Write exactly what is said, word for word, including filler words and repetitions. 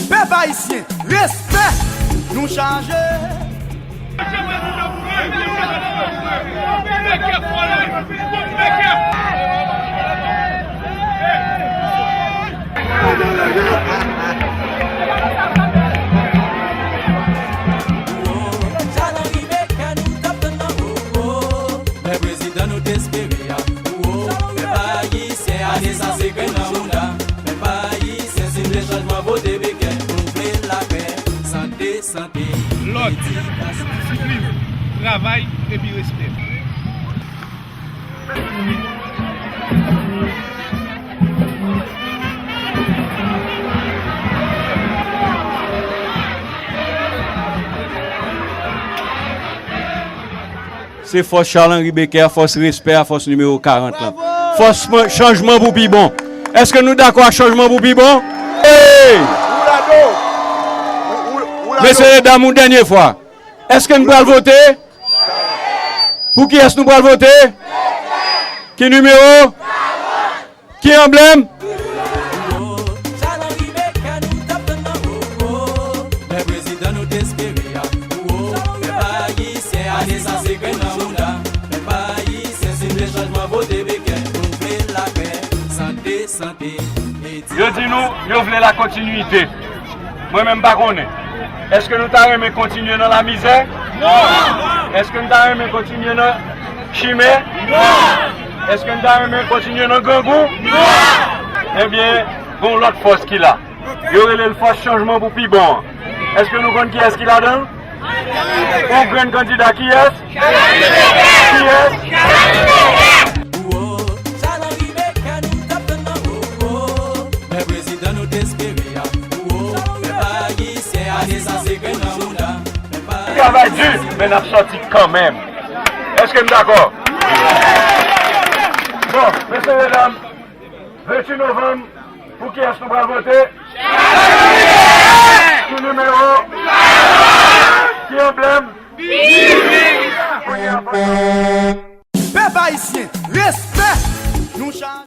Pèp ayisyen, respè! Nou chaje! Lè prezidan nou te espere a, ou o, pèp ayisyen, ane sa se grenn nan mouda. Pèp ayisyen, si n vle chanjman, vote Beken. Nou vle lapè, sante, sante, lòd, edikasyon, disiplin, travay epi respè. Se fòs Charles Henri Becker, fòs respè a, fòs nimewo karant lan. Fòs chanjman pou pi bon. Èske nou dakò ak chanjman pou pi bon? Hey! Mesye e dam, yon dènye fwa. Èske nou pral vote? Pou kiyès nou pral vote? Ki nimewo? Ki anblèm? Lè prezidan nou te espere a, ou o, pèp ayisyen, ane sa se grenn nan mouda. Pèp ayisyen, si n vle chanjman, vote Beken. Nou vle lapè, sante, sante, edikasyon. Yo di nou, yo vle la kontinwite. Mwen menm pa konnen. Èske nou ta renmen kontinye nan lamizè? Non! Èske nou ta renmen kontinye nan chimè? Non! Èske nou ta renmen kontinye nan grangou? Non! Ebyen, gon lòt fòs ki la. Yo rele l fòs chanjman pou pi bon an. Èske nou konn kiyès ki ladan l? Yon grenn kandida kiyès? Kiyès? Lè prezidan nou te espere a, ou o, pèp ayisyen, ane sa se grenn nan mouda. Travay di, men n ap sòti kanmenm. Èske n dakò? Bon, mesye, medam, ventuit novanm, pou kiyès nou pral vote? Ki nimewo? Ki anblèm? Pèp ayisyen, respè! Nou chaje.